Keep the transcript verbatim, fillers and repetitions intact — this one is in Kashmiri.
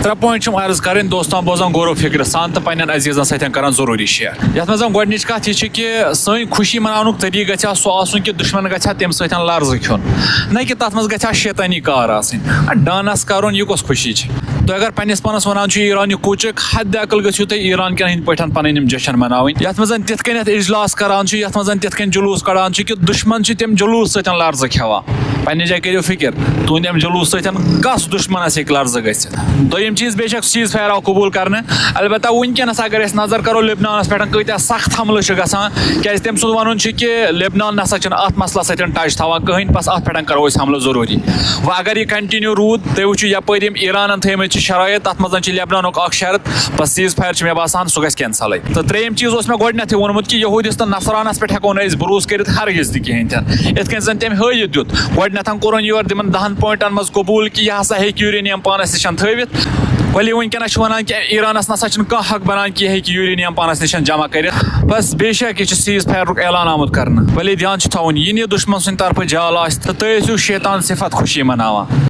ترٛےٚ پوینٹ چھِم عرض کرٕنۍ دوستان بوزان غور و فکر سان تہٕ پننٮ۪ن عزیزن سۭتۍ کران ضروٗری شیئر۔ یتھ منٛز گۄڈٕنِچ کتھ یہِ چھِ کہِ سٲنۍ خوشی مناونُک طریٖقہٕ گژھِ ہا سُہ آسُن کہِ دُشمن گژھِ ہا تمہِ سۭتۍ لرزٕ کھیوٚن، نہ کہِ تتھ منٛز گژھِ ہا شیطٲنی کار آسٕنۍ۔ ڈانس کرُن، یہِ کۄس خوشی چھِ؟ تُہۍ اگر پننِس پانس ونان چھِو ایران یہِ کوچک، حد عقل گژھِو تُہۍ ایران کٮ۪ن ہٕنٛدۍ پٲٹھۍ پنٕنۍ یِم جشن مناوٕنۍ، یتھ منٛز زن تِتھ کٔنٮ۪تھ اجلاس کران چھِ، یتھ منٛز زن تِتھ کٔنۍ جلوس کڑان چھِ کہِ دُشمن چھِ تِم جلوس سۭتۍ لرزٕ کھٮ۪وان۔ پننہِ جایہِ کٔرِو فکر، تُہنٛدِ امہِ جلوس سۭتۍ کس دُشمنس ہیٚکہِ لرزٕ گٔژھِتھ؟ دوٚیِم چیٖز، بے شک سیز فایَر آو قبوٗل کرنہٕ، البتہ وٕنکیٚنس اگر أسۍ نظر کرو لبنانس پٮ۪ٹھ کۭتیاہ سخت حملہٕ چھِ گژھان، کیازِ تٔمۍ سُنٛد ونُن چھُ کہِ لبنان نسا چھُنہٕ اتھ مسلس سۭتۍ ٹچ تھاوان کٕہٕنۍ، بس اتھ پٮ۪ٹھ کرو أسۍ حملہٕ ضروٗری۔ وۄنۍ اگر یہِ کنٹینیو روٗد، تُہۍ وٕچھِو یپٲرۍ یِم ایرانن تھٲیمٕتۍ چھِ شرٲیط، تتھ منٛز چھِ لبنانُک اکھ شرط، بس سیز فایَر چھُ مےٚ باسان سُہ گژھِ کینسلٕے۔ تہٕ ترٛیٚیِم چیٖز اوس مےٚ گۄڈٕنیتھٕے ووٚنمُت کہِ یہوٗدِس تہٕ نصرانس پٮ۪ٹھ ہٮ۪کو نہٕ أسۍ بروسہٕ کٔرِتھ ہرگز تہِ کِہینۍ تہِ نہٕ۔ یِتھ کٔنۍ زن تٔمۍ ہٲیِتھ دیُت، گۄڈٕنیتھ کوٚرُن یورٕ تِمن دہن پوینٹن منٛز قبوٗل کہِ یہِ ہسا ہیٚکہِ یوٗرینیم پانس نِش تھٲوِتھ۔ ولی وٕنکیٚنس چھُ ونان کہِ ایرانس نسا چھُنہٕ کانٛہہ حق بنان کہِ یہِ ہیٚکہِ یوٗرینیم پانس نِش جمع کٔرِتھ۔ بس بے شک یہِ چھُ سیز فایرُک اعلان آمُت کرنہٕ۔ ولی دھیان چھُ تھاوُن، یہِ نہٕ دُشمن سٕنٛدِ طرفہٕ جال آسہِ تہٕ تُہۍ ٲسِو شیطان صفت خوشی مناوان۔